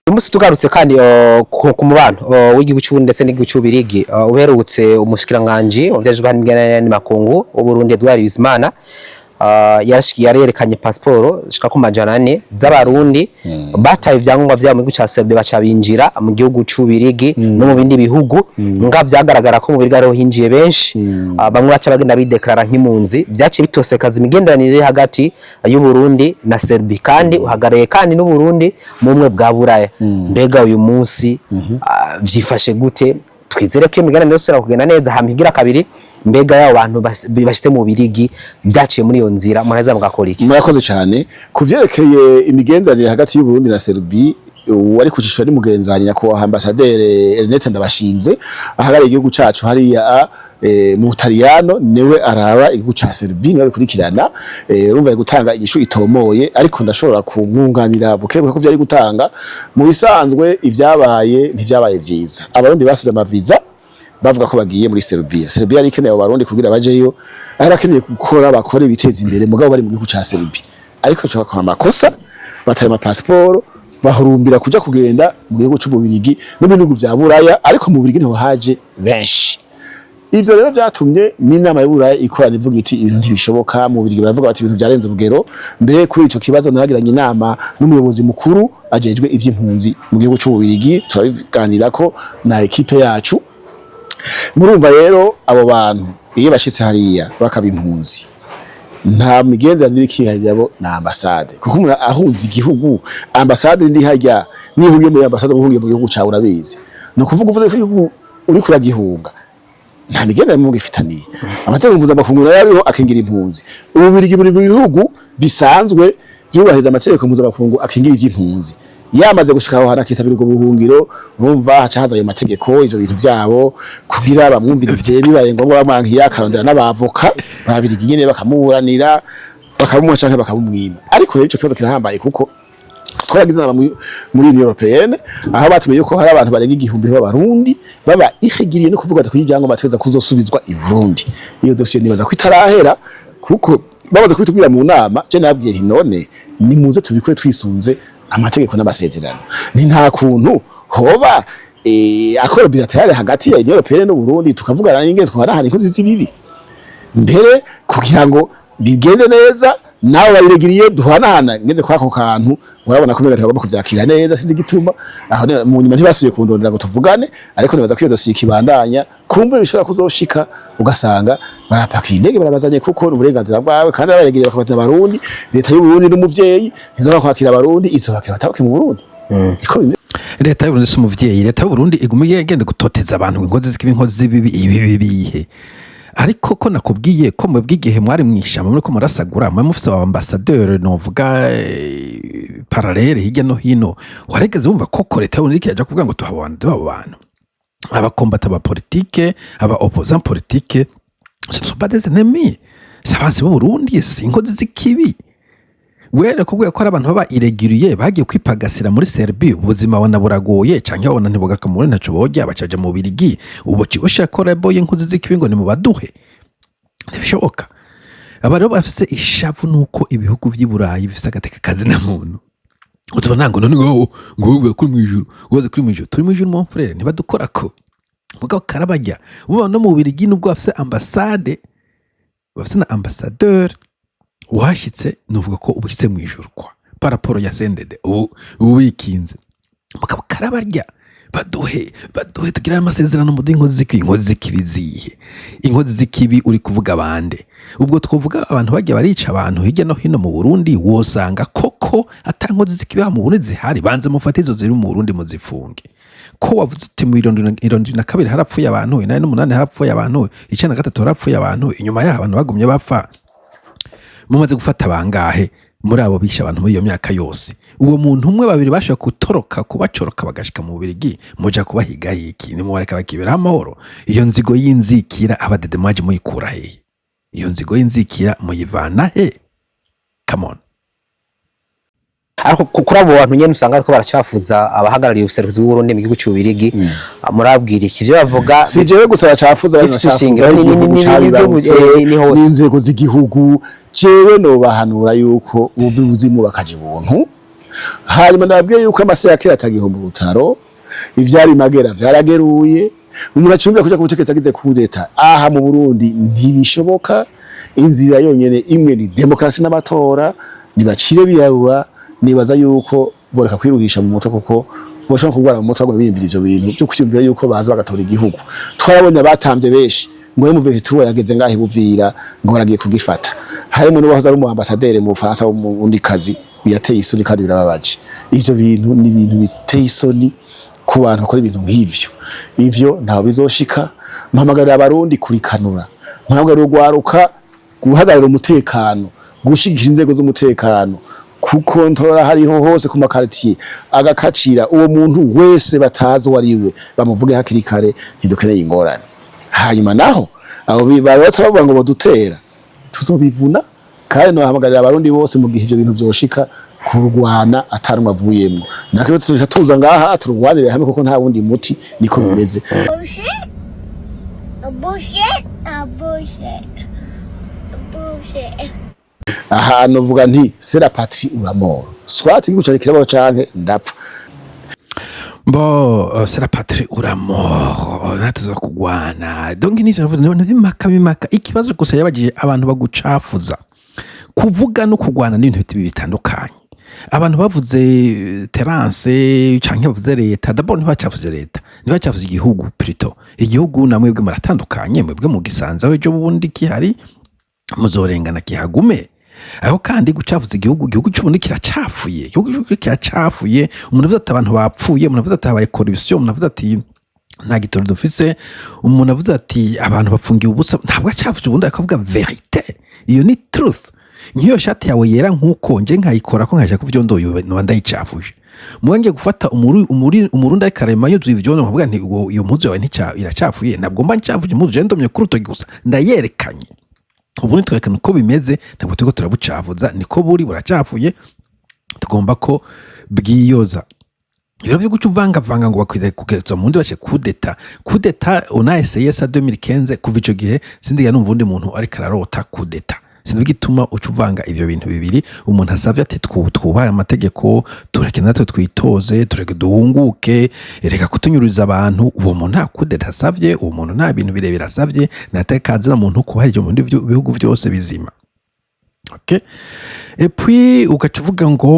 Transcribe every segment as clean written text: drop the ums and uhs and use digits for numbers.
Uyu munsi tugarutse kandi ku mubano w'igihugu cy'Uburundi ndetse n'igihugu cy'Ububirigi, uherutse umushikiranganji wavyejwe n'imigenderanire makungu w'Uburundi, Edouard Bizimana, yarerekanye pasiporo zishika ku 400 z'Abarundi bataye ivyangombwa vyabo mu gihugu ca Serbia, baca binjira mu gihugu c'Ububirigi no mu bindi bihugu. Nga vyagaragara ko mu Bubirigi ariho hinjiye benshi. Bamwe baca bagenda bideklarara nk'impunzi. Vyaciye bitosekaza imigenderanire iri hagati y'Uburundi na Serbia, kandi uhagarariye kandi n'Uburundi mu Bumwe bwa Buraya. Mbega uyu munsi vyifashe gute? Twizere ko iyo migenderanire yose ishobora kugenda neza. Hama igira kabiri, mbega yabo bantu bashitse mu Bubirigi vyaciye muri iyo nzira, muraheza mugakora iki? Murakoze cyane. Ku vyerekeye imigenderanire hagati y'Uburundi na Serbie, wari kucishwa ni mugenzanya nyakubahwa ambasaderi Ernest Ndabashinze, ahagarariye igihugu cacu hariya mu Butaliyano. Niwe araba igihugu ca Serbie, niwe abikurikirana. Urumva ari gutanga inyishu itomoye, ariko ndashobora kumwunganira buke buke ko vyari gutanga. Mu bisanzwe ivyabaye ntivyabaye vyiza. Abarundi basize amaviza bavuga ko bagiye muri Serbia. Serbia yari ikeneye abo Barundi kugira bajeyo, aho bakeneye gukora, bakore biteza imbere, mugabo bari mu gihugu ca Serbia. Ariko cyo bakora amakosa, bataye amapasiporo, bahurumbira kuja kugenda mu gihugu c'Ububirigi no mu bihugu vya Buraya, ariko mu Bubirigi niho haje benshi. Ivyo rero vyatumye n'inama y'Uburaya ikorana, ivuga iti ibintu ntibishoboka. Mu Bubirigi baravuga bati ibintu vyarenze urugero. Mbere kuri ico kibazo naragiranye inama n'umuyobozi mukuru ajejwe ivy'impunzi mu gihugu c'Ububirigi, turabiganirako na équipe yacu. Murumva rero, abo bantu iyo bashitse hariya bakaba impunzi, nta migenderanire ikiharira bo na ambasade, kuko umuntu ahunze igihugu, ambasade ndi harya. Niho ugiye muri ambasade, uhungiye mu gihugu cawe, urabizi. Ni ukuvuga uvuze ko igihugu uriko uragihunga nta migenderanire mugifitaniye. Amategeko mpuzamakungu nayo ariho akingira impunzi. Ububirigi buri mu bihugu bisanzwe vyubahiriza amategeko mpuzamakungu akingira ivy'impunzi. Yamaze gushika aho hantu akisabira ubwo buhungiro, urumva haca haza ayo mategeko, ivyo bintu vyabo kugira bamwumvirize. Bibaye ngombwa bamwankiye, akarondera n'abavoka babirigi nyene bakamuburanira, bakabumuha canke bakabumwima. Ariko rero ico kibazo kirahambaye, kuko twaragize inama muri Union Européenne, aho batumiye yuko hari abantu barenga 1000 b'Abarundi baba irréguliers, no kuvuga ati kugira ngo bategeza kuzosubizwa i Burundi. Iyo dosiye nibaza ko itarahera, kuko bamaze kubitubwira mu nama, je nabwiye nti none nimuze tubikore twisunze amategeko n'amasezerano. Ni nta kuntu hoba accord bilatéral hagati ya Union Européenne n'u Burundi, tukavugana n'ingene twanahana inkozi z'ibibi mbere kugira ngo bigende neza, nawe bayiregiriye duhanahana. Ngeze kwa ako kantu, urabona ko umenga tugomba kuvyakira neza. Sinzi igituma aho mu nyuma ntibasubiye kundondera ngo tuvugane, ariko nibaza ko iyo dosiye ikibandanya. Kumbure bishobora kuzoshika ugasanga barapakiye indege barabazanye, kuko ni uburenganzira bwawe. Kandi abayiregiriye bakabata Abarundi, leta y'u Burundi n'umuvyeyi ntizoba kwakira Abarundi, izobakira batahuke mu Burundi. Niko bimeze. Leta y'Uburundi si umuvyeyi. Leta y'Uburundi iguma igenda gutoteza abantu ngo inkozi z'ikibi, inkozi z'ibibi, ibi bibihe. Ariko ko nakubwiye ko mwebwe igihe mwari mw'ishamba muriko murasagura, mwe mufise aba ambassadeur, novuga parallèle hirya no hino, warigeze wumva koko leta y'Uburundi iriko kuvuga ngo tuha abo bantu, aba combattants ba politique, aba opposants politiques? Ce ne sont pas des ennemis, si abansi b'Uburundi, si inkozi z'ikibi. Were kubwiye ko ari abantu baba irréguliers bagiye kwipagasira muri Serbie, ubuzima babona buragoye canke babona ntibugaruka mu Burundi, ntaco borya, bacaja mu Bubirigi. Ubu kigoshira ko rebo y'inkozi z'ikibi ngo nimubaduhe, ntibishoboka. Aba rero bafise ishavu nuko ibihugu vy'i Burayi bifise agateka kazina muntu. Uzobona ngo none ngo kuri mwijuru, ubaze kuri mwijuru, turi mwijuru, mon frère, ntibadukorako. Mugabo karabarya. Ubu no mu Bubirigi, nubwo bafise ambassade, bafise na ambassadeur, uhashitse nuvuga ko uba ushitse mw'ijuru kwa par rapport ya CNDD. Ubu wikinze, mugabo karabarya. Baduhe, baduhe, tugirane amasezerano, muduhe inkozi z'ikibi. Inkozi z'ikibi zihe? Inkozi z'ikibi uri kuvuga bande? Ubwo twovuga abantu bagiye barica abantu hirya no hino mu Burundi, wosanga koko ata nkozi z'ikibi mu Burundi zihari. Banze mufate izo ziri mu Burundi muzifunge. Ko wavuze uti mu 72 harapfuye abantu, 88 harapfuye abantu, 93 harapfuye abantu, inyuma yaho abantu bagumye bapfa, mumaze gufata bangahe muri abo bishe abantu muri iyo myaka yose? Uwo muntu umwe, babiri bashobora gutoroka, kubacoroka bagashika mu Bubirigi, muja kubahiga iki? Nimubareka bakiberaho amahoro. Iyo nzigo y'inzikira abadede mwaje muyikura hehe? Iyo nzigo y'inzikira muyivana he? Come on. Ariko kuri abo bantu nyene usanga ariko baracafuza abahagarariye ubuserukizi bw'Uburundi mu gihugu c'Ububirigi, murabwira iki? Ivyo bavuga Si jewe gusa bacafuza, bifite ishingiro, igihugu cabibarutse, ni hose. N'inzego z'igihugu. Jewe nobahanura yuko ubuzimu bakaja ibuntu. Hanyuma nababwiye yuko amase ya kera atagihomba urutaro, ivyari magera vyarageruye. Umuntu acumbira kuja ku butegetsi agize coup d'état aha mu Burundi ntibishoboka. Inzira yonyene imwe ni demokarasi n'amatora. Nibacire biyarura. Nibaza yuko boreka kwiruhisha mu mutwe, kuko boshobora kurwara mu mutwe biyumvira ivyo bintu byo kwiyumvira yuko baza bagatora igihugu. Twarabonye abatambye benshi ngo M23 yageze ngaho ibuvira, ngo baragiye kugifata, harimo n'uwahoze ari umu ambassadeur mu Bufaransa w'umundi kazi. Birateye isoni kandi birababaje. Ivyo bintu ni ibintu biteye isoni ku bantu bakora ibintu nk'ivyo. Ivyo ntaho bizoshika. Mpamagarira Abarundi kurikanura, mpamagarira urwaruka guhagararira umutekano, gushigikira inzego z'umutekano, kukontorora hariho hose ku makaritiye, agakacira uwo muntu wese batazi uwo ari we, bamuvuge hakiri kare. Ntidukeneye ingorane. Hanyuma naho abo barota bavuga ngo badutera, tuzobivuna. Kandi nohamagarira Abarundi bose, mu gihe ivyo bintu vyoshika, kurwana atarumwe avuyemwo. Natwe tuzoca tuza ngaha turwanire hamwe, kuko nta wundi muti, niko bimeze. Bullshit. A bullshit. A bullshit. A bullshit. Ahantu vuga nti: "C'est la patrie ou la mort." Soit igihugu canje kirabaho canke ndapfa. Bo c'est la patrie ou la mort, natuza kugwana. Donc nivyo navuze ntivy'impaka bimaka. Ikibazo gusa yabagije abantu bagucafuza, kuvuga no kugwana ni ibintu bitandukanye. Abantu bavuze Terence canke bavuze leta, d'abord ntibacafuze leta, ntibacafuze igihugu plutôt. Igihugu namwebwe muratandukanye, mwebwe mu gisanza ejo bundi kihari muzorengana kihagume. Aho kandi gucafuza igihugu, igihugu cy'ubundi kiracafuye, igihugu c'Uburundi kiracafuye. Umuntu avuze ati abantu bapfuye, umuntu avuze ati habaye corruption, umuntu avuze ati nta gitoro dufise, umuntu avuze ati abantu bapfungiwe ubusa, ntabwo acafuje ubundi, akavuga vérité. Iyo ni truth. Nk'iyo shati yawe yera nk'uko nje nkayikora ko nkaja kuvyondoye, noba ndayicafuje. Muga ngiye gufata umurundi ariko arema yuzuye ivyondo, nkavuga nti iyo mpuzu yawe iracafuye, ntabwo mba ncafuje impuzu, je ndomye kuri urutoki gusa, ndayerekanye. Ubundi twerekana uko bimeze, ntabwo turiko turabucafuza, niko buri, buracafuye, tugomba ko bwiyoza. Ibiro vyo guca uvangavanga ngo bakwiye kugeza mu wundi bace coup d'état, coup d'état, on a essayé ça 2015. Kuva ico gihe sindiga numva undi muntu ariko ararota coup d'état. Sinzi igituma uca uvanga ivyo bintu bibiri. Umuntu asavye ati twubahe amategeko, tureke natwe twitoze, tureke duhunguke, reka kutunyuriza abantu. Uwo muntu nta coup d'état asavye, uwo muntu nta bintu birebire asavye, natekazi muntu kubahirije mu bindi bihugu vyose bizima. Okay? Et puis ugaca uvuga ngo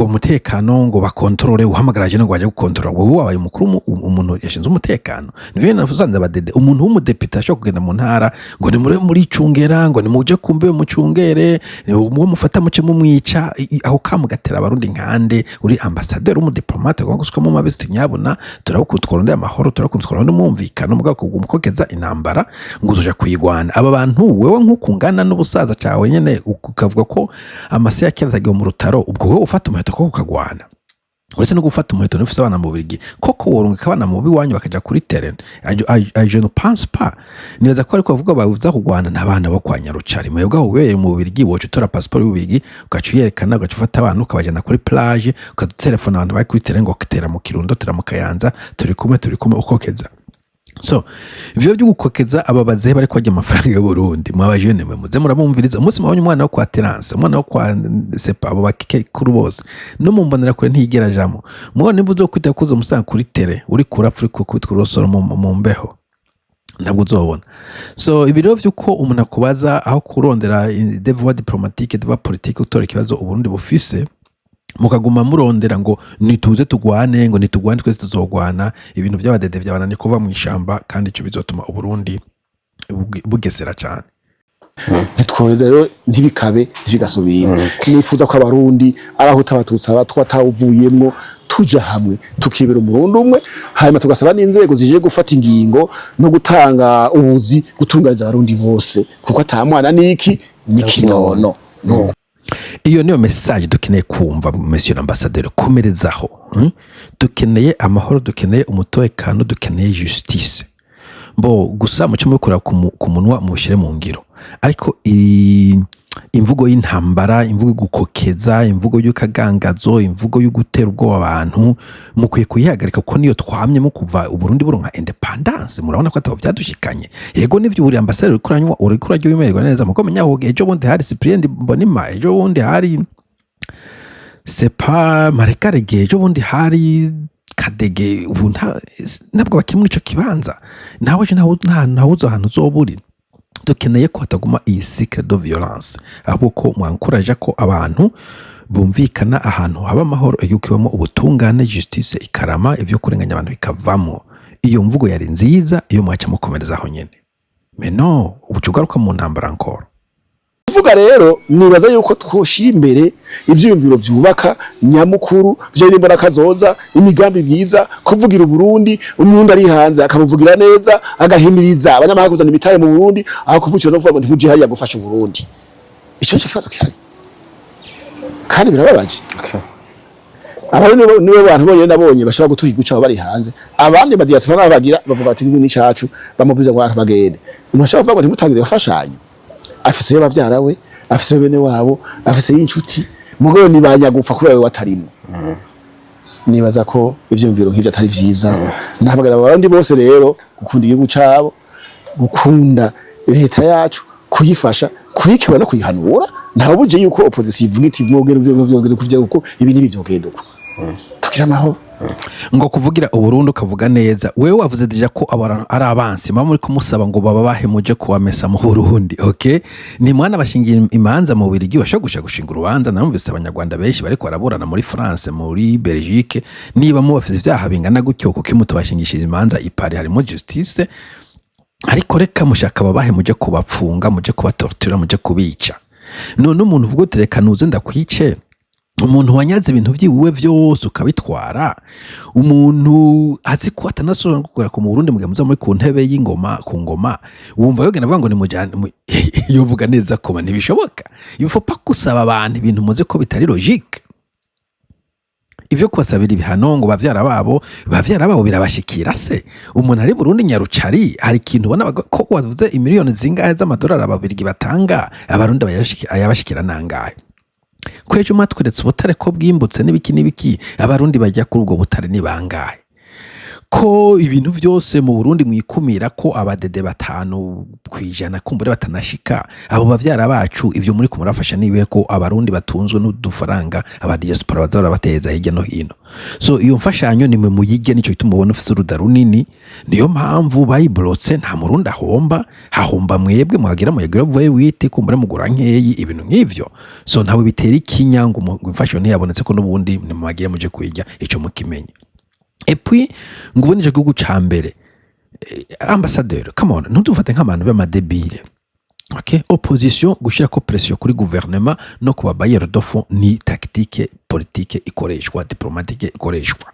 umutekano, ngo bakontorore, uhamagara jene ngo baje gukontorora. Wowe wabaye umukuru, umuntu yashinzwe umutekano. Nivyo navuze abadede, umuntu w'umudepite ashobora kugenda mu ntara ngo ni muri muri cungera, ngo nimuje kumbe mucungere uwo mufata muce mumwica. Aho kamugatera Abarundi nkande. Uri ambassadeur w'umudiplomate, ugomba gusukamo mabisi tunyabona, turabukunda twarondeye amahoro, turabukunda twarondeye umwumvikano, mugabo kuguma intambara ngo uzoja kuyigwana aba bantu. Wewe nk'uko ungana n'ubusaza cawe nyene, ukavuga ko amase ya kera atagiwe mu rutaro, ubwo wowe ufata umuheto koko ukagwana? Uretse no gufata umuheto, n'ufise abana mu Bubiligi koko, worungika abana mu biwanyu bakaja kuri terrain? Je ne pense pas. Nibaza ko ariko bavuga bavuza kugwana n'abana bo kwa Nyarucari. Mwebwe aho ubereye mu Bubiligi, woca utora passeport y'Ububiligi, ugaca uyerekana, ugaca ufata abantu ukabajana kuri plage, ukadutelefona abantu bari kuri terrain ngo tera mu Kirundo, tera mu Kayanza, turi kumwe, turi kumwe, ukokeza. So ivyo byo gukokeza aba bazehe bariko barya amafaranga y'Uburundi, mwabajene mwe muze murabumviriza. Umunsi mwabonye umwana wo kwa Terence, umwana wo kwa Sepa, abo bakekuru bose no mu mbonera kure ntiyigera ajamo. Mubona nimba uzokwita kuza umusanga kuri terrain, uri kurapfa, uri kukubitwa urusoro mu mbeho, ntabwo uzobona. So ibiro vy'uko umuntu akubaza aho kurondera des voies diplomatiques, des voies politiques, gutora ikibazo Uburundi bufise, mukaguma murondera ngo nituze tugwane, ngo nitugwane twese tuzogwana. Ibintu vy'abadede vyabananiye kuva mu ishamba, kandi ico bizotuma Uburundi bugesera cane. Ntitwoheza rero, ntibikabe, ntibigasubire. Nifuza ko Abarundi, Abahutu, Abatutsi, Abatwa, atawuvuyemwo, tuja hamwe tukibera Umurundi umwe. Hanyuma tugasaba n'inzego zije gufata ingingo no gutanga ubuzi gutunganiza Abarundi bose, kuko ata mwana niki n'ikinono no. Iyo niyo message dukeneye kumva, monsieur l'ambassadeur. Komerezaho, Dukeneye amahoro, dukeneye umutekano, dukeneye justice. Bo gusa muce mubikora ku munwa, mubishyire mu ngiro. Ariko imvugo y'intambara, imvugo yo gukokeza, imvugo y'ukagangazo, imvugo yo gutera ubwoba abantu, mukwiye kuyihagarika, kuko niyo twamyemo kuva Uburundi buronka indépendance. Murabona ko atabo vyadushikanye. Yego nivyo, uri ambassadeur, uriko uranywa, uriko urarya, wimererwa neza, muko menya aho ejo bundi hari Cyprien Mbonima, ejo bundi hari C'est pas Marekarege, ejo bundi hari Kadege, ubu ntabwo bakiri muri ico kibanza. Nawe ejo ntawuzi ahantu uzoba uri. Dukeneye ko hataguma iyi cycle de violence, ahubwo ko mwankuraje ko abantu bumvikana, ahantu haba amahoro, igihugu kibamo ubutungane, justice ikarama, ivyo kurenganya abantu bikavamo. Iyo mvugo yari nziza iyo mwaca mukomereza aho nyene. Mais non, ubuca ugaruka mu ntambara encore. Kuvuga rero, nibaza yuko twoshira imbere ivyiyumviro vyubaka nyamukuru vyo n'imbona kazoza, imigambi myiza, kuvugira Uburundi, umurundi ari hanze akamuvugira neza, agahimiriza abanyamahanga kuzana imitahe mu Burundi, aho kuvukira no kuvuga ngo ntimuje hariya gufasha Uburundi. Ico nico kibazo gihari kandi birababaje. Aba nibo bantu bonyene nabonye bashobora gutuha igihugu cabo bari hanze. Abandi ba diaspora nabo bagira bavuga bati igihugu ni cacu, bamubuza ngo abantu bagende. Umuntu ashobora kuvuga ngo ntimutangire gufashanya, afiseyo bavyara we, afiseyo bene wabo, afiseyo inshuti, mugabo ntibanya gupfa kubera we watarimo. Nibaza ko ivyumviro nk'ivyo atari vyiza. Nahamagara abandi bose rero gukunda igihugu cabo, gukunda leta yacu, kuyifasha, kuyikebura no kuyihanura. Ntawe buje yuko opposition ivuga iti mwogera vyogera kuvya uko, ibi n'ibi vyogenda uko, tugira amahoro. Ngo kuvugira Uburundi ukavuga neza, wewe wavuze déjà ko abantu ari abansi muba muri kumusaba ngo baba bahemuje kubamesa mu Burundi. Okay, ni mwana bashingiye imanza mu Bubiligi, bashobora gusha gushinga urubanza. Namvise Abanyarwanda benshi bariko baraburana muri France, muri Belgique. Niba mubafise ivyaha bingana gutyo, kuko mutubashingishije imanza i Paris harimo justice. Ariko reka mushaka babahe muje kubapfunga, muje kubatortura, muje kubica. None umuntu uvuga uti reka nuze ndakwice, umuntu wanyaze ibintu vyiwe vyose ukabitwara, umuntu azi ko atanasubira gukora ku mu Burundi, mugihe muza muri ku ntebe y'ingoma, ku ngoma, wumva yogenda avuga ngo nimujane yovuga neza koma? Ntibishoboka. Il faut pas gusaba abantu ibintu muzi ko bitari logique. Ivyo kubasabira ibihano ngo bavyara babo birabashikira se? Umuntu ari Burundi nyarucari, hari ikintu ubona ko wavuze imiliyoni zingahe z'amadolari Ababirigi batanga, Abarundi ayabashikira nangahe? Ko ejo mwatweretse ubutare ko bwimbutse n'ibiki n'ibiki, Abarundi bajya kuri ubwo butare ni bangahe? Ko ibintu vyose mu Burundi mwikumira ko abadede 5% kumbure batanashika, abo bavyara bacu ivyo muri kumurafasha nibihe, ko Abarundi batunzwe n'udufaranga aba diaspora baza barabateza hirya no hino? So iyo mfashanyo nimwe muyige, nico gituma ubona ufise uruda runini. Niyo mpamvu bayiborotse. Nta Murundi ahomba, hahomba mwebwe muhagira muyagira vuye wite kumbure mugura nkeyi, ibintu nk'ivyo. So ntawe bitera ikinya ngo ngo imfashanyo ntiyabonetse, ko n'ubundi nimwagiye muje kuyirya, ico mukimenye. Et puis ngo ubu nico gihugu ca mbere. Ambassadeur, come on, ntudufate nk'abantu b'ama débiles. Okay, opposition gushirako pression kuri gouvernement no ku ba bailleurs de fonds ni tactique politique ikoreshwa, diplomatique ikoreshwa.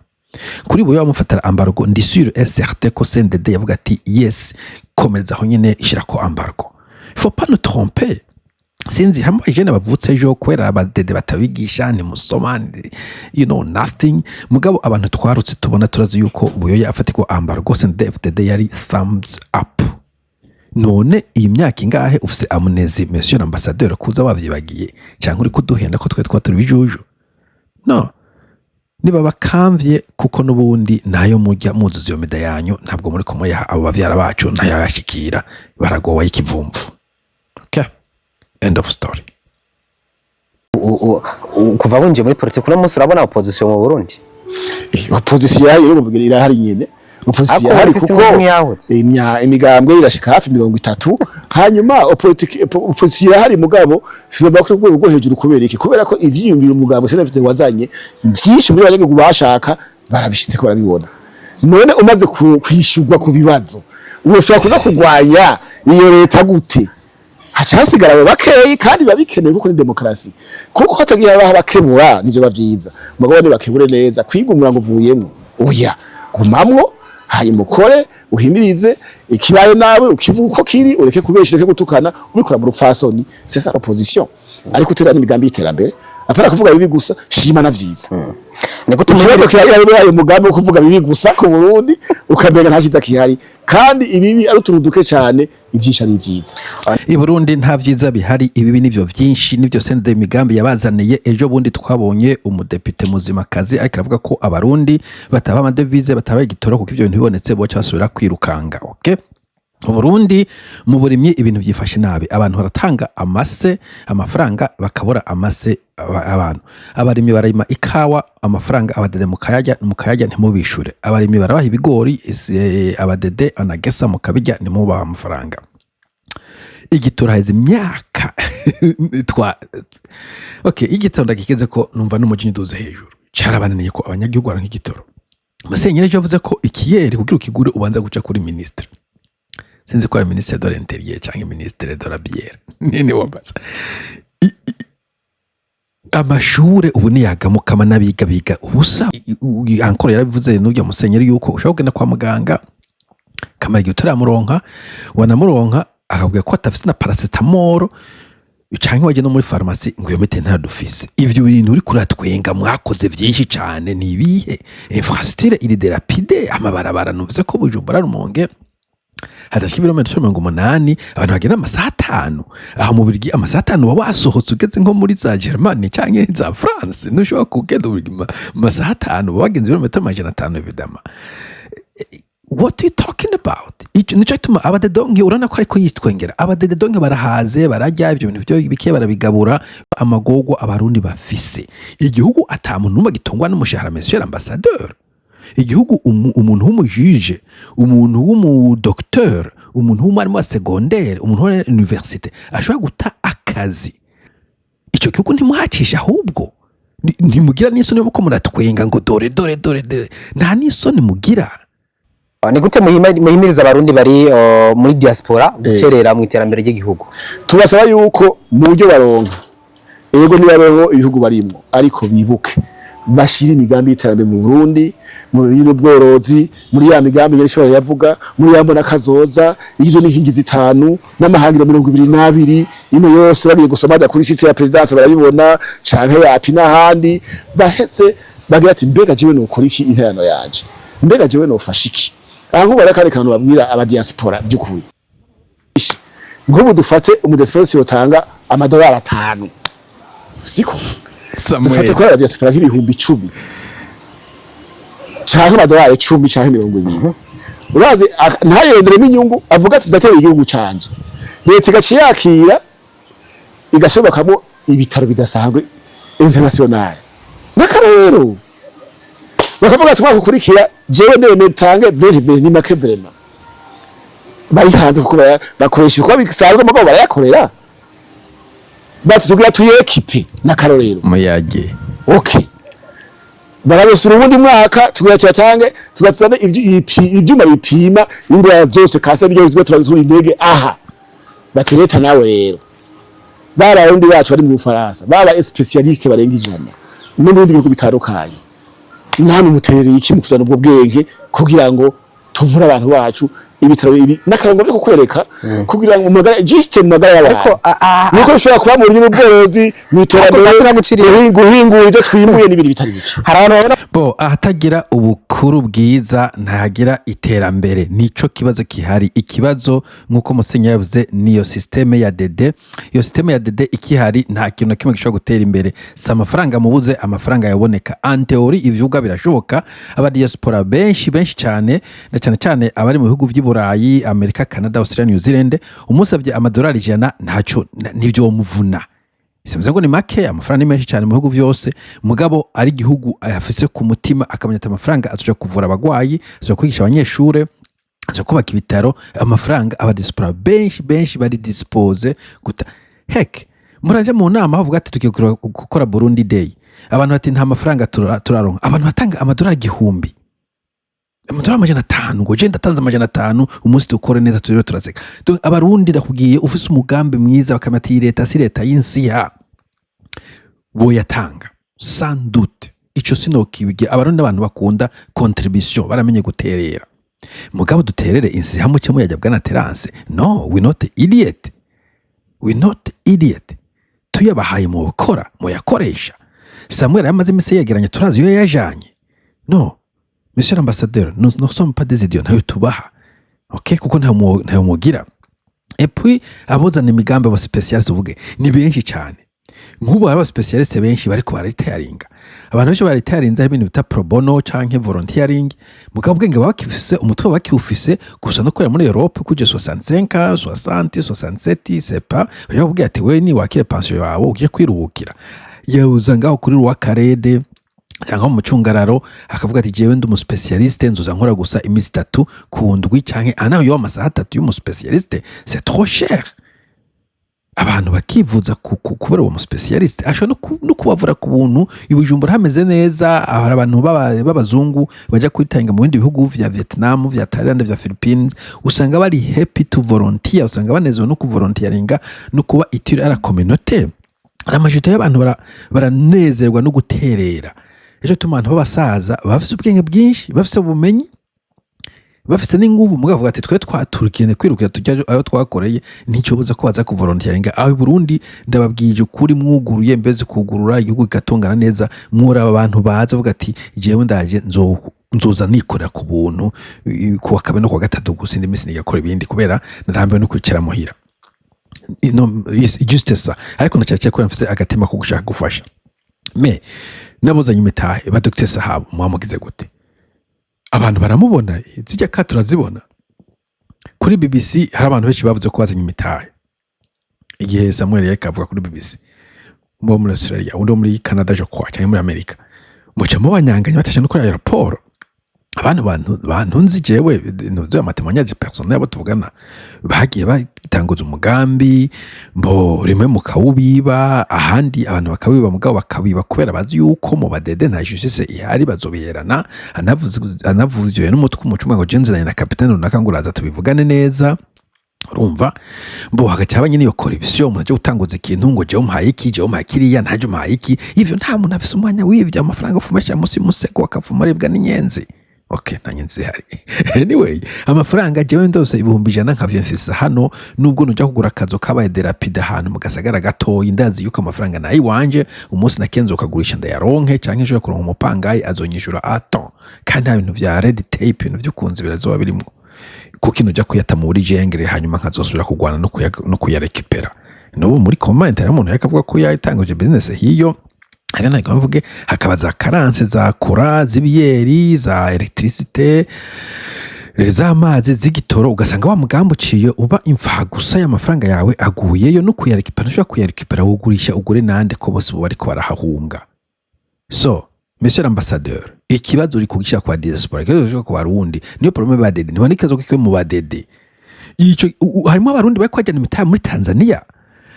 Kuri buyo bamufatira embargo, ndi sûr et certain ko CNDD yavuga ati yes, komereza aho nyene, ishirako embargo. Il faut pas nous tromper. Sinzi hamwe abajene bavutse ejo kubera abadede batabigisha, ntimusoma, you know nothing. Mugabo abantu twarutse tubona, turazi yuko Buyoya afatirwa embargo, CNDD-FDD yari thumbs up. None iyi myaka ingahe ufise amnésie, monsieur l'ambassadeur, kuza wavyibagiye cyangwa uri kuduhenda ko twe twa turi bijuju? No niba bakamvye, kuko n'ubundi nayo mujya muzuza iyo mida yanyu, ntabwo muri ko muyaha abo bavyara bacu, ntayabashikira, baragowa y'ikivumvu. Okay, end of story. Kuva winjiye muri politiki, uno munsi urabona opposition mu Burundi? Opposition irahari rero, irahari nyene opposition. Ariko Irahari ufise kuko ingufu nk'iyahutse. Imigambwe irashika hafi 30. Hanyuma opposition irahari, mugabo sinova ku rwego rwo hejuru. Kubera iki? Kubera ko ivyiyumviro umugambwe CNDD wazanye vyinshi muri abanyagihugu bashaka barabishitse ko barabibona. None umaze kwishurwa ku bibazo, ushobora kuza kurwanya iyo leta gute? Haca hasigara abo bakeyi, kandi biba bikenewe kuko ni demokarasi, kuko hatagiye habaho abakebura nivyo bavyiza. Mugabo ntibakebure neza kwigumura ngo uvuyemwo, oya, gumamwo, hanyuma ukore, uhimirize ikibaye nawe ukivuga uko kiri, ureke kubesha, ureke gutukana, ubikora mu rupfasoni. C'est ça l'opposition. Ariko utera n'imigambi y'iterambere, apana kuvuga bibi gusa, shima na vyiza. Ni gute Ikibazo kihari, ayo mugambi wo kuvuga bibi gusa ku Burundi, ukamenga nta cyiza kihari, kandi ibibi ari utuntu duke cyane, ivyinshi ari ivyiza. I Burundi nta vyiza bihari, ibibi nivyo vyinshi, nivyo CNDD imigambi yabazaniye. Ejo bundi twabonye umudepite muzimakazi ariko aravuga ko Abarundi bataba amadevize, bataba igitoro, kuko ivyo bintu bibonetse boca basubira kwirukanga. Okay. Burundi mu burimyi ibintu byifashe nabi. Abantu baratanga amase, amafaranga bakabura amase. Abantu abarimyi bararima ikawa, amafaranga abadede mukayarya, ntimubishure. Abarimyi barabaha ibigori, abadede anagesa mukabirya, ntimubaha amafaranga. Igitoro haheze imyaka twa okay, igitoro ndagikeze ko numva n'umujinya uduze hejuru. Carabananiye ko abanyagihugu baronka igitoro. Musenyeri ejo yavuze ko ikiyeri kugira ukigure ubanza guca kuri ministre, sinzi ko ari ministre de l'Intérieur canke ministre de la bière, nini wambaza. Amashure ubu niyagamukama n'abiga biga ubusa. Ankoro yarabivuze n'urya musenyeri yuko ushobora kugenda kwa muganga kamara igihe utaramuronka, wanamuronka akabwira ko atafise na paracétamol, canke waje no muri farumasi ngo iyo miti ntayo dufise. Ivyo bintu uriko uratwenga, mwakoze vyinshi cane, ni ibihe? Infrastructure iri dilapidée, amabarabara, nuvuze ko Bujumbura Rumonge hadashika ibirometero 80, abantu bagenda amasaha 5. Aho mu Birigi amasaha 5 uba wasohotse ugeze nko muri za Germany canke za France. Ntushobora kugenda mu Birigi mu masaha 5 uba wagenze ibirometero 500. Évidemment, what are you talking about? Ico nico gituma abadedonke urabona ko ariko yitwengera. Abadedonke barahaze, bararya ibyo bintu byo bike barabigabura. Amagogo Abarundi bafise, igihugu ata muntu n'umwe gitungwa n'umushahara, monsieur l'ambassadeur. Igihugu umuntu w'umujije, umuntu w'umudocteur, umuntu w'umwarimu wa secondaire, umuntu wa université ashobora guta akazi, ico gihugu ntimuhacisha. Ahubwo ntimugira n'isoni muko muratwenga ngo dore dore dore dore, nta n'isoni mugira. Ni gute muhimiriza Abarundi bari muri diaspora guterera mu iterambere ry'igihugu? Tubasaba yuko mu buryo baronka, ego nibabeho ibihugu barimwo, ariko bibuke bashira imigambi y'iterambere mu Burundi, mu n'ubworozi, muri ya migambi yari ishobora yavuga muri ya mbona kazoza igizwe n'inkingi zitanu n'amahangiro 22. Imwe yose bagiye gusoma bajya kuri site ya présidence barabibona, canke ya API n'ahandi. Bahetse bagira ati: "Mbega jewe nokora iki? Interano yanje, mbega jewe nofasha iki?" Aha nk'ubu hariho akandi kantu babwira aba diaspora by'ukuri. Nk'ubu dufate umudiaspora wese yotanga amadolari 5, siko? Dufate ko aba diaspora nk'10,000 canke amadolari 10 canke 20, urazi, ntayironderemo inyungu, avuga ati: "Ndatera igihugu canje." Leta igaca yakira igashobokamo ibitaro bidasanzwe international. N'akarorero, bakavuga ati: "Umwaka ukurikira jewe ndemeye tange 20 20." Ni make vraiment bari hanze, kuko bakoresha ibikorwa bisanzwe, mugabo barayakorera. Bati: "Tugira tuyekipe." N'akarorero. Muyage. Okay, barabesura ubundi mwaka, tugira tuyatange, tugatuzane ivyuma bipima ingwara zose kase byo tuba turi intege. Aha bati: "Leta nawe rero, bararundi bacu bari mu Bufaransa baba spécialistes barenga 100 no mu bindi bihugu bitandukanye, namwe muterereye iki mu kuzana ubwo bwenge kugira ngo tuvure abantu bacu?" Ibitaro ibi n'akarongo byo kukwereka kugira ngo magara juste mu magara y'abantu, Ariko nuko bishobora kuba mu buryo bw'ubworozi, mu iterambere, Ariko naguciriye. guhingura ibyo twimbuye n'ibindi bitari bike. Hari abantu babona Bo ahatagira ubukuru bwiza ntagira iterambere, nico kibazo gihari. Ikibazo nk'uko musenyeri yavuze niyo système ya dede. Iyo système ya dede ikihari, nta kintu na kimwe gishobora gutera imbere. Si amafaranga mubuze, amafaranga yaboneka. En théorie ivyuga birashoboka. Aba diaspora benshi benshi cyane, na cyane cyane abari mu bihugu vy'i Burayi, Amerika, Canada, Australia, New Zealand, umusavye amadolari 100 ntaco nivyo muvuna. Simvuze ngo ni make, amafaranga ni menshi cyane mu bihugu vyose. Mugabo ari igihugu ayafise ku mutima, akamenya ati amafaranga azoja kuvura abagwayi, azoja kwigisha abanyeshure, azoja kubaka ibitaro. Amafaranga aba diaspora benshi benshi bari disposés guta. Hek muraja mu nama bavuga ati: "Tugiye gukora Burundi Day." Abantu bati: "Nta mafaranga turaronka." Abantu batanga amadolari 1000, amadolari 500, ngo je ndatanze 500, umunsi dukore neza turiwe turaseka. Donc, Abarundi ndakubwiye, ufise umugambi mwiza bakamenya ati: "Iyi leta si leta y'insiha," boyatanga sans doute. Ico sinokibigira. Abarundi n'abantu bakunda contribution, baramenye guterera. Mugabo duterere insiha muke muyajya bwana Terence? No, we not idiot, we not idiot. Tuyabahaye mu gukora muyakoresha. Samuel yamaze iminsi yegeranya, turazi iyo yajanye. No, monsieur l'ambassadeur, nous ne sommes pas des idiots. Ntayo tubaha, okay, kuko ntayo mugira. Et puis abozana imigambi, aba spécialistes uvuge ni benshi cyane. Nk'ubu hari abaspécialistes benshi bariko bararitayaringa. Abantu benshi baritayarinze, hari ibintu bita pro bono canke volunteering, mugabo ubwenge baba bakifise, umutwe baba bakiwufise gusa no kubera muri Europe kuje 65, 60, 67, c'est pas bakubwira ati: "We ni wakire pension yawe, ugiye kwiruhukira." Yaza ngaho kuri Rwakarede cyangwa mu mucungararo, akavuga ati: "Jewe ndi umuspécialiste, nzoza nkora gusa iminsi 3 ku ndwi canke anaho yo amasaha 3 y'umuspécialiste, c'est trop cher." Abantu bakivuza kubera uwo muspécialiste ashobora no kubavura ku buntu. I Bujumbura hameze neza, hari abantu b'abazungu bajya kwitanga mu bindi bihugu vya Vietnam, vya Thailand, vya Philippines, usanga bari happy to volunteer, usanga banezerewe no kuvolunteeringa no kuba utile à la communauté. Hari amajipo y'abantu baranezerwa no guterera. Ejo tuma abantu b'abasaza bafise ubwenge bwinshi, bafise ubumenyi, bafise n'inguvu, mugabo bavuga ati: "Twe twaturukene kwirukira tujya ayo twakoreye." Nticobuza ko baza kuvolontiringa aho i Burundi. Ndababwije ukuri, mwuguruye mbeze kugurura igihugu kigatungana neza, mwuraba abantu baza bavuga ati: "Jewe ndaje, nzoza nikorera ku buntu kuwa kabiri no kuwa gatatu gusa, indi minsi nigakora ibindi kubera narambiwe no kwicara muhira." No, juste ça. Ariko ndacyari kubera mfise agatima ko gushaka gufasha. Me nabuzanye imitahe ba Dr Sahabu, mwamugize gute? Abantu baramubona, zijya ka turazibona kuri BBC. Hari abantu benshi bavuze ko bazanye imitahe igihe Samuel yariko avuga kuri BBC, umwe wo muri Australia, undi wo muri Canada, je crois, cyangwa muri Amerika, muca mubanyanganya batashe no kuri aéroport. Abandi bantu nzi jewe, ntuzi amatémoignages personnels, abo tuvugana bagiye batanguza umugambi mbo rimwe mukawubiba, ahandi abantu bakawiba, mugabo bakabiba kubera bazi yuko mu badede nta justice ihari, bazobiherana. Anavuze n'umutwe umucumwa ngo jenzanye na capitaine runaka ngo uraza tubivugane neza. Urumva mbo hagaca haba nyine iyo corruption, umuntu aje gutanguza ikintu ngo jewe umpaye iki, jewe umpaye kiriya, ntaje umpaye iki. Ivyo nta muntu afise umwanya w'ivyo. Amafaranga ufuma munsi y'umusego, akavuma aribwa n'inyenzi. Okay, nta nyenzi zihari. Anyway, amafaranga jewe ndose 100,000 nkavyo mfise hano, nubwo nuja kugura akazu kabaye dilapidé ahantu mu gasagara gatoyi, ndazi yuko amafaranga nayo iwanje umunsi nakenze ukagurisha ndayaronke, canke nshobora kuronka umupangayi azonyishura à temps, kandi nta bintu vya red tape, ibintu vy'ukunzi birazoba birimwo, kuko ino kuyata muri jengere, hanyuma nkazosubira kugwana no kuyarekipera. N'ubu muri comment hari umuntu yariko avuga ko yatanguje business hiyo, hari ntabwo mvuge, hakaba za carences za courant, z'ibiyeri, za électricité, z'amazi, z'igitoro, ugasanga wa mugambi uciye uba imfagusa, y'amafaranga yawe aguyeyo no kuyarekipera ntushobora kuyarekipera. Wugurisha ugure nande ko bose ubu bariko barahahunga? So monsieur l'ambassadeur, ikibazo uri kugishyira kwa diaspora, ikibazo uri ku Barundi, niyo problème ba dede. Ntibona ikibazo kiko mu badede ico harimo Abarundi bariko bajyana imitahe muri Tanzania,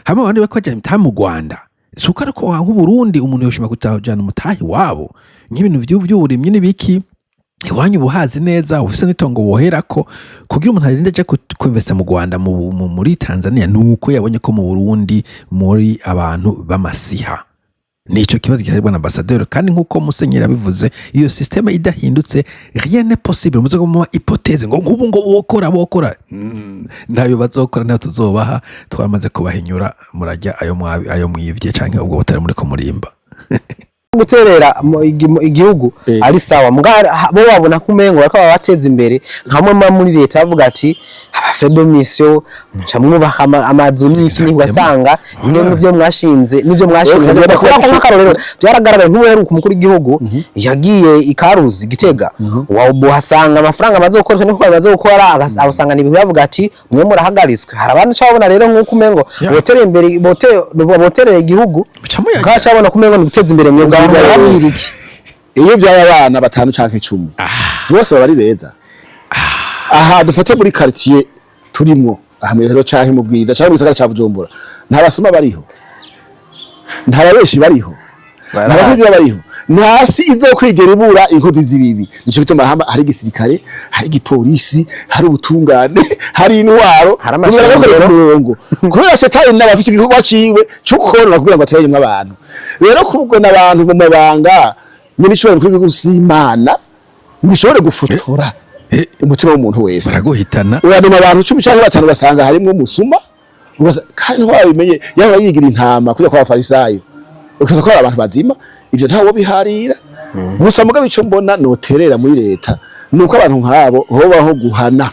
harimo Abarundi bariko bajyana imitahe mu Rwanda. Si uko ariko nk'Uburundi umuntu yoshima kutajana umutahe wabo nk'ibintu vy'uburimyi n'ibiki iwanyu ubuhazi neza, ufise n'itongo woherako kugira umuntu arinde aja kuinvesta mu Rwanda, muri Tanzania, nuko yabonye ko mu Burundi muri abantu b'amasiha. Nico kibazo gihari, bwana ambassadeur. Kandi nkuko musenyeri abivuze, iyo système idahindutse, rien n'est possible. Muze mu hypothèse ngo ngubu ngo bokora, ntayo bazokora, ntayo tuzobaha. Twamaze kubahinyura, murajya ayo mwabi, ayo mwivye canke ubwo butari muri ko murimba. Guterera mu igihugu ari sawa, muga bo babona ko umengo bariko babateza imbere, nka bamwe muri leta bavuga ati: "Aba frais de mission muca mwubaka amazu n'iki." Ugasanga bimwe mu byo mwashinze n'ivyo mwashinze. Kubera ko nk'akarorero byaragaragaye, nk'ubuheruka umukuru w'igihugu yagiye i Karuzi, Gitega, uhasanga amafaranga amaze gukoreshwa n'uko bamaze gukora, abasanga ni ibintu bavuga ati: "Mwe murahagaritswe." Hari abandi uca babona rero nk'uko umengo botereye imbere, botereye igihugu, Muca muyajya. ugaca babona ko umengo ni guteza imbere mwebwe. Abantu barabwira iki? Iyo vyaye abana batanu canke 10, bose baba ari beza. Aha dufate muri quartier turimwo aha mw'Ihero canke mu Bwiza canke mu gisagara ca Bujumbura, nta basuma bariho, nta babeshi bariho, nta bakugira bariho, nta si izokwigera ibura inkozi z'ibibi. Nico gituma hari igisirikare, hari igipolisi, hari ubutungane, hari intwaro. Hari kugira ngo amashengero. bakore umurongo, kubera shetani nawe afite igikorwa ciwe cyo konona kugira ngo ateranyemwo abantu. Rero kubwo n'abantu mu mabanga nyine ishobora mukuru w'igihugu ngo ishobore gufotora umutima w'umuntu wese, baraguhitana. Uranuma abantu 10 canke batanu, basanga harimwo umusuma, kandi ntiwabimenye, yaba yigira intama kujya kwa Bafarisayo, ukaza ko ari abantu bazima. Ivyo ntawo biharira gusa. Mugabo ico mbona noterera muri leta nuko abantu nk'abo hobaho guhana,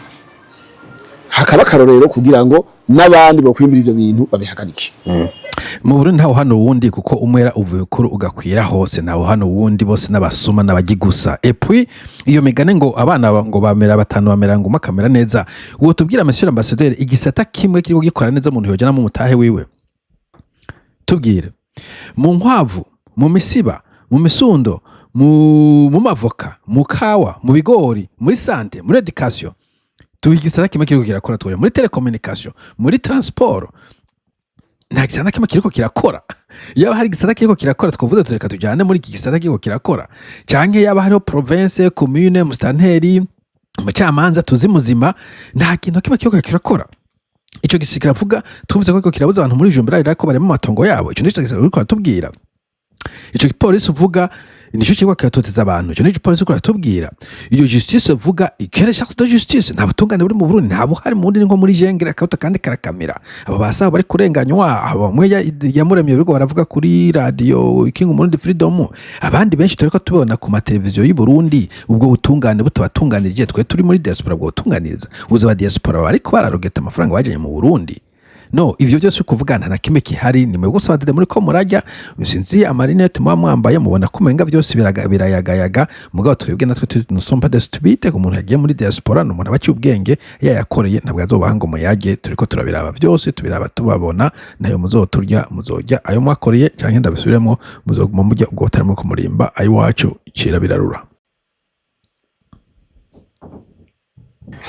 hakaba akarorero kugira ngo n'abandi bokwiyumvira ivyo bintu babihagarike. Mu Burundi ntawe hano wundi, kuko umwera uvuye ukuru ugakwira hose. Ntawe hano wundi, bose n'abasuma n'abagigusa. Et puis iyo migani ngo abana ngo bamera batanu bamera ngo umwe akamera neza, uwo tubwira, monsieur ambassadeur, igisata kimwe kiriko gikora neza umuntu yojana mu mutahe wiwe? Tubwire mu nkwavu, mu misiba, mu misundo, mu mavoka, mu kawa, mu bigori, muri santé, muri éducation. Tuba igisata kimwe kiriko kirakora twoja muri télécommunication, muri transport. Nta gisata kimwe kiriko kirakora. Yaba hari igisata kiriko kirakora, twavuze tureka tujyane muri iki gisata kiriko kirakora, canke yaba hariho province, commune, musitanteri, umucamanza tuzi muzima. Nta kintu kimwe kiriko kirakora. Ico gisi kiravuga, twumvise ko kiriko kirabuza abantu muri Bujumbura ko barema amatongo yabo. Ico nico kiriko kiratubwira. Ico gipolisi uvuga nico kiriko kiratoteza abantu. Ico nico polisi kiriko kiratubwira. Iyo justice uvuga, quelle charte de justice? Nta butungane buri mu Burundi, nta buhari mu Burundi. Ni nko muri jengere, akabuta kandi karakamira. Abo basaba bari kurenganywa, abo bamwe yamuremye bigo baravuga kuri radio King Umurundi Freedom, abandi benshi turiko tubona ku mateleviziyo y'u Burundi. Ubwo butungane butabatunganirije, twe turi muri diaspora bwo butunganiriza uza ba diaspora bariko bararogeta amafaranga bajanye mu Burundi? No ivyo byose uri kuvuga, nta na kimwe kihari. Ni mwebwe gusa badede muri ko murajya, sinzi ama lunettes muba mwambaye, mubona ko umenga byose birayagayaga. Mugabo twebwe natwe nous sommes pas des stupides. Umuntu yagiye muri diaspora ni umuntu aba aciye ubwenge, yayakoreye, ntabwo azobaha ngo muyage. Turiko turabiraba byose, tubiraba tubabona. Nayo muzoturya, muzojya ayo mwakoreye, canke ndabisubiremo, muzoguma mujya ubwo butarimo kumurimba ayiwacu cira birarura.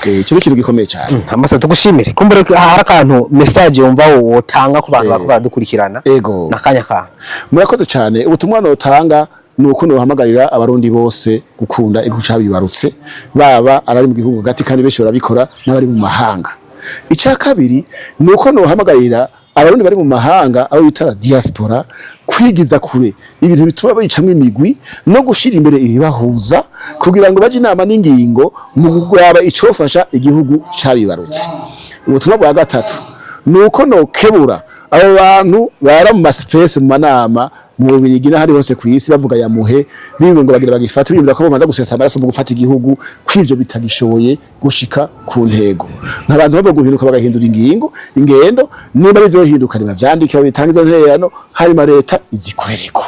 Ico ni ikintu gikomeye cyane. Amasa tugushimire. Kumbure hari akantu, message wumva wotanga ku bantu bariko baradukurikirana? Ego. Nakanya ka Murakoze cyane. Ubutumwa notanga ni uko nohamagarira Abarundi bose gukunda igihugu cabibarutse, baba arari mu gihugu hagati, kandi benshi barabikora, n'abari mu mahanga. Icya kabiri ni uko nohamagarira Abarundi bari mu mahanga, abo bita la diaspora, kwigiza kure ibintu bituma bicamwo imigwi no gushira imbere ibibahuza, kugira ngo baje inama n'ingingo mu kuraba icofasha igihugu cabibarutse. Ubutumwa bwa gatatu ni uko nokebura abo bantu bara mu ma space, mu manama mu Bubirigi n'ahandi hose ku isi, bavuga ya muhe biwe ngo bagira bagifate, biyumvira ko bamaze gusesa amaraso mu gufata igihugu, kw'ivyo bitagishoboye gushika ku ntego. Nk'abantu babo guhinduka, bagahindura ingingo, ingendo. Niba ari hinduka, nibavyandike, babitange izo ntererano, hanyuma leta izikorereko.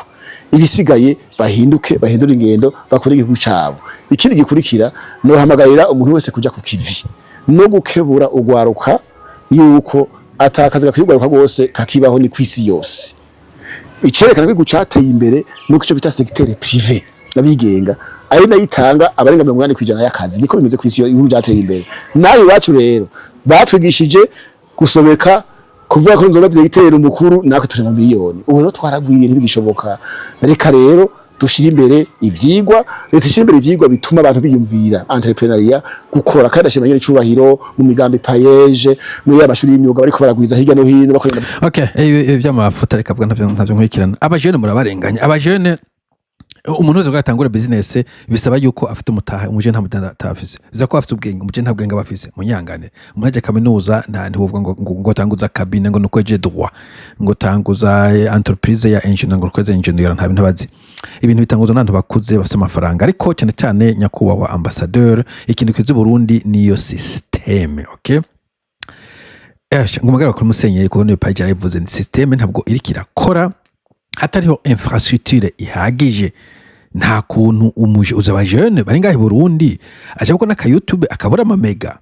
Ibisigaye bahinduke, bahindure ingendo, bakore igihugu cabo. Ikindi gikurikira, nohamagarira umuntu wese kuja ku kivi no gukebura ugwaruka yuko atakazi gakwiye rwose kakibaho, ni kwisi yose. Icerekana ko igihugu cateye imbere nuko ico bita secteur privé, n'abigenga, ari nayo itanga abarenga 80% y'akazi. Niko bimeze kwisi ibihugu byateye imbere. Nayo iwacu rero batwigishije gusobeka, kuvuga ko nzoba directeur umukuru, natwe turi mu miliyoni. Ubu rero twaragwiriye, ntibigishoboka. Reka rero dushire imbere ivyigwa, leta ishire imbere ivyigwa bituma abantu biyumvira entrepreneuriat, gukora. Kandi ashima nyene icubahiro mu migambi PAEEJ, muri y'amashuri y'imyuga bariko baragwiza hirya no hino bakorera. Okay, ibi by'amafuta reka avuga, ntavyo nkurikirana. Abajene murabarenganya. Abajene, umuntu wese atangura business bisaba yuko afite umutahe. Umujene nta mutahe afise, biza ko afite ubwenge. Umujene nta bwenge aba afise, munyangane. Umuntu aje kaminuza, nta ntiwovuga ngo tanguza cabinet ngo nuko eje droit, ngo tanguza entreprise ya ingénieur ngo nuko eje ingénieur. Nta bintu abazi. Ibintu bitanguzwa n'abantu bakuze bafise amafaranga. Ariko cyane cyane, nyakubahwa ambassadeur, ikintu kizi Burundi niyo système. Okay, ngo umugabo kuri musenyeri, kuko niyo page yarabivuze, ni système ntabwo iriko irakora hatariho infrastructure ihagije. Nta kuntu umuje uza abajene bari ngahe i Burundi aja gukora n'aka YouTube akabura ama méga,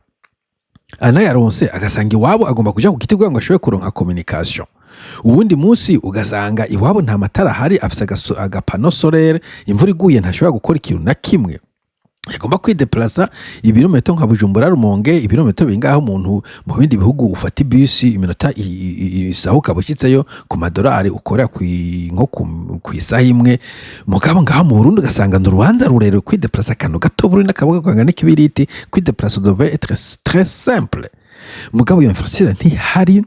anayaronse agasanga iwabo agomba kuja ku giti kugira ngo ashobore kuronka communication. Uwundi munsi ugasanga iwabo nta matara ahari, afise aga panneau solaire, imvura iguye ntashobora gukora ikintu na kimwe. Yagomba kwideplasa ibirometero nka Bujumbura Rumonge, ibirometero bingahe. Umuntu mu bindi bihugu ufata ibisi iminota isaha ukaba ushyitseyo ku madolari ukorera nko ku isaha imwe. Mugabo ngaha mu Burundi ugasanga ni urubanza rurerure kwideplasa akantu gato. Burundi n'akabuga kangana n'ikibiriti, kwideplasa devait être très simple. Mugabo iyo infrastructure ntihari.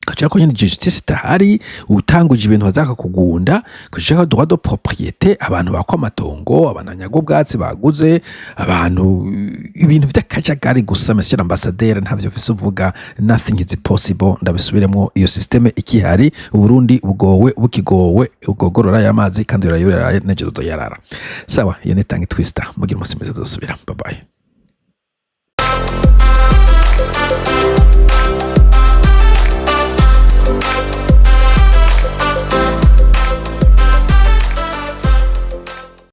Gacira ko nyene justice itahari, utanguje ibintu bazaka kugunda kushaka droit de propriété, abantu bakwa amatongo, abantu banyaga ubwatsi baguze, abantu, ibintu vy'akajagari gusa. Monsieur l'ambassadeur, ntavyo mfise uvuga. Nothing is possible. Ndabisubiremo, iyo système ikihari, Uburundi bugowe bukigowe, ugogorora y'amazi kandi urayuraraye n'ejo yarara. Sawa, iyo ni Tangi Twister. Mugira umunsi mwiza, tuzosubira. Bye bye.